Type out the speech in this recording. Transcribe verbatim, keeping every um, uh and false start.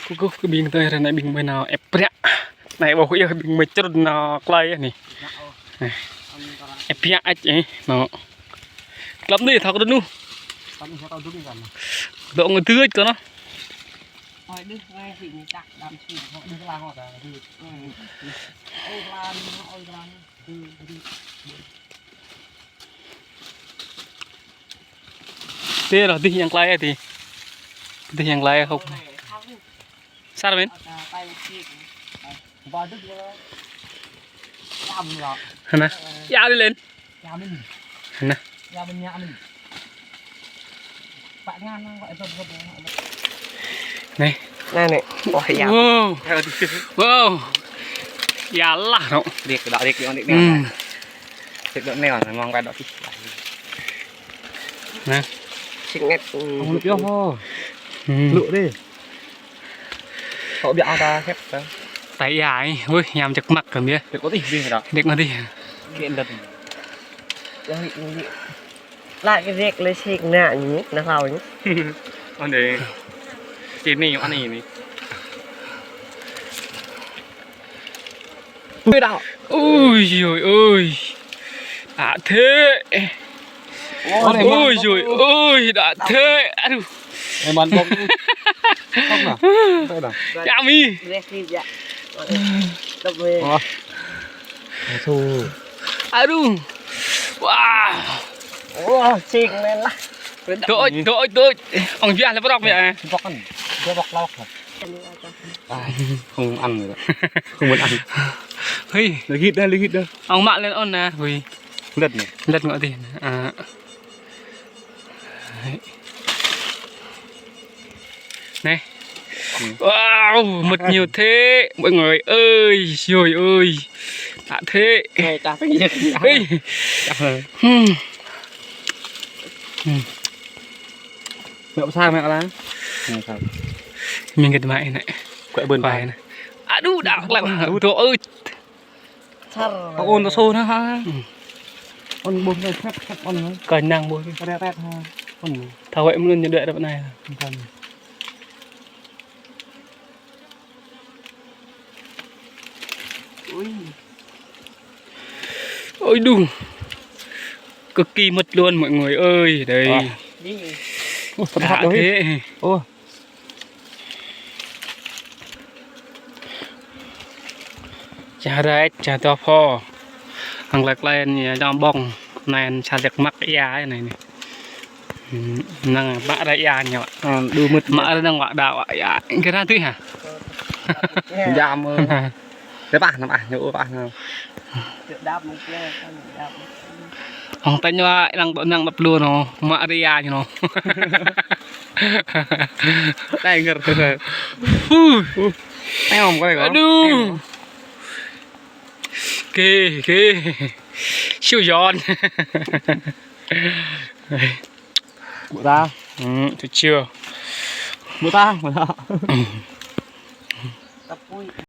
Kơkuh kơ ƀing tơi, ră anai ƀing mơi nao ĕp prăk. Anai ƀuh yơh ƀing mơi črŭn nao klai yơh anai. Ĕp prăk ăč ih, nao. Klăm anai thâo kơ đôč nŭ. Dŏ ngă tơ̆ ăč kơ nă. Tê ră dih yang klai tê. Dih yang klai hŏk. Sar men. Hơnă. Ia đi lên. Hơnă. Anai. Anai, anai. Wah, ia. Wow. Ia lah, nă. Riêk, đŏk riêk, đŏk riêk. Hmm. Riêk đŏk neo, mơ̆ng wai đŏk tih. Anai. Sing ngăt. Không được vô. Hmm. Lụa đi. Kâo ƀiă ta khĕp ta. Tai ia ih, wih, ñam čơk măk kơ mia. Riêk kâo tih, tih đŏk. Riêk kâo tih. Riêk đŏk. Yang riêk, yang riêk. Lăi kơ riêk lĕ sik nă ñu, nă hlâo ñu. Ôn đê. Sini, anai anai. Ui đa. Ui, ui, ui. Đă thế. Ôi, ôi, ôi, đă thế. Aduh. Em ăn bông. Không nào. Không phải nào. Chả mi. Ơ. Asu. Aduh. Wah. Wah, sik men lah. Đôč, đôč, đôč. Ong biah lĕ prăk mia. Bŏk ăn. Dia bŏk lauk lah. Ai, không ăn rồi đó. Không muốn ăn. Hơi. Lĕ git đa, lĕ git đa. Ong mă lên ôn nă, ui. Lĕt nă. Lĕt ngă tih. À. Anai. Wow, mưt ñu thế, mọi người ơi, rồi ơi. Đă thế. Ê. Mẹ sao mẹ là? Mẹ sao? Mình gật mãi này. Quẹo bươn quay này. Aduh, đau lắm. Đau. Thôi ơi. Ôn ta sô nă ha. Ôn ƀuh nă khĕp khĕp ôn nă. Kơ năng ƀuh. Rĕt rĕt ha. Ôn. Thâo wơ̆t mơ̆n ñu đuaĭ ră anai. Ôi. Ôi đu. Cực kỳ mứt luôn mọi người ơi. Đây. Ơ, đă thế. Ơ. Čah rĕč, čah dŏ pho. Hăng lĕ klai anai čang ƀong. Anai čah lĕ măk ia anai anai. Năng mă ră ia ñu. Ơ, đu mưt. Mă ră năng wă đă wă ia. Kơ ră tui ha. Jam. Tê pah, nă pah, ñu pah nă. Hăng tơña năng, năng đăp lu nă, mă ră ia ñu nă. Đai ngăr tơ. Huh. Teo mă kơ đai kơ. Aduh. Kê, kê. Siu Yon. Ƀu ta. Ừ, tui siu. Ƀu ta, ƀu ta.